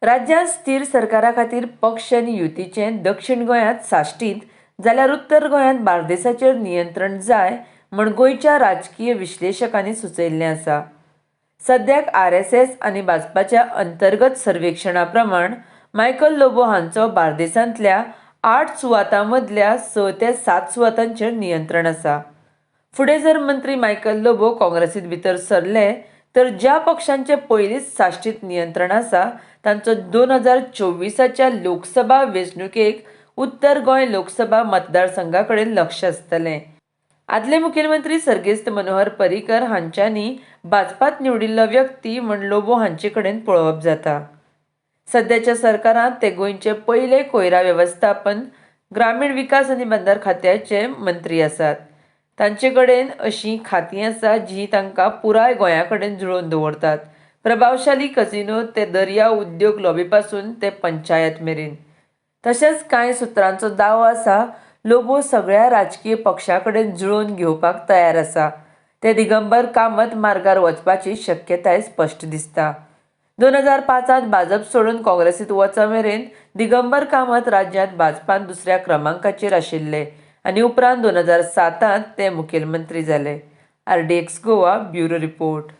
राज्यांत स्थीर सरकारा खातीर पक्ष आनी युतीचें दक्षीण गोंयांत साश्टींत जाल्यार उत्तर गोंयांत बार्देसाचेर नियंत्रण जाय म्हूण गोंयच्या राजकीय विश्लेशकांनी सुचयल्लें आसा. सद्याक आरएसएस आनी भाजपाच्या अंतर्गत सर्वेक्षणा प्रमाण मायकल लोबो हांचो बार्देसांतल्या 8 सुवातां मदल्या 6 ते 7 सुवातांचेर नियंत्रण आसा. फुडें जर मंत्री मायकल लोबो काँग्रेसींत भितर सरले तर ज्या पक्षांचें पयलींच साश्टींत नियंत्रण आसा तांचो 2024च्या लोकसभा वेंचणुकेक उत्तर गोंय लोकसभा मतदारसंघा कडेन लक्ष आसतलें. आदले मुखेलमंत्री सर्गेस्त मनोहर पर्रीकर हांच्यांनी भाजपांत निवडिल्लो व्यक्ती म्हूण लोबो हांचे कडेन पळोवप जाता. सद्याच्या सरकारांत ते गोंयचे पयले कोयरा वेवस्थापन, ग्रामीण विकास आनी बंदर खात्याचे मंत्री आसात. तांचे कडेन अशीं खातीं आसा जीं तांकां पुराय गोंया कडेन जुळोवन दवरतात. प्रभावशाली कजिनो ते दर्या उद्योग लॉबी पासून ते पंचायत मेरेन. तशेंच कांय सुत्रांचो दावो आसा, लोबो सगळ्या राजकीय पक्षां कडेन जुळोवन घेवपाक तयार आसा. ते दिगंबर कामत मार्गार वचपाची शक्यताय स्पश्ट दिसता. 2005 भाजप सोडून काँग्रेसींत वच मेरेन दिगंबर कामत राज्यांत भाजपान दुसऱ्या क्रमांकाचेर आशिल्ले आनी उपरांत 2007 ते मुखेलमंत्री जाले. RDX Goa bureau report.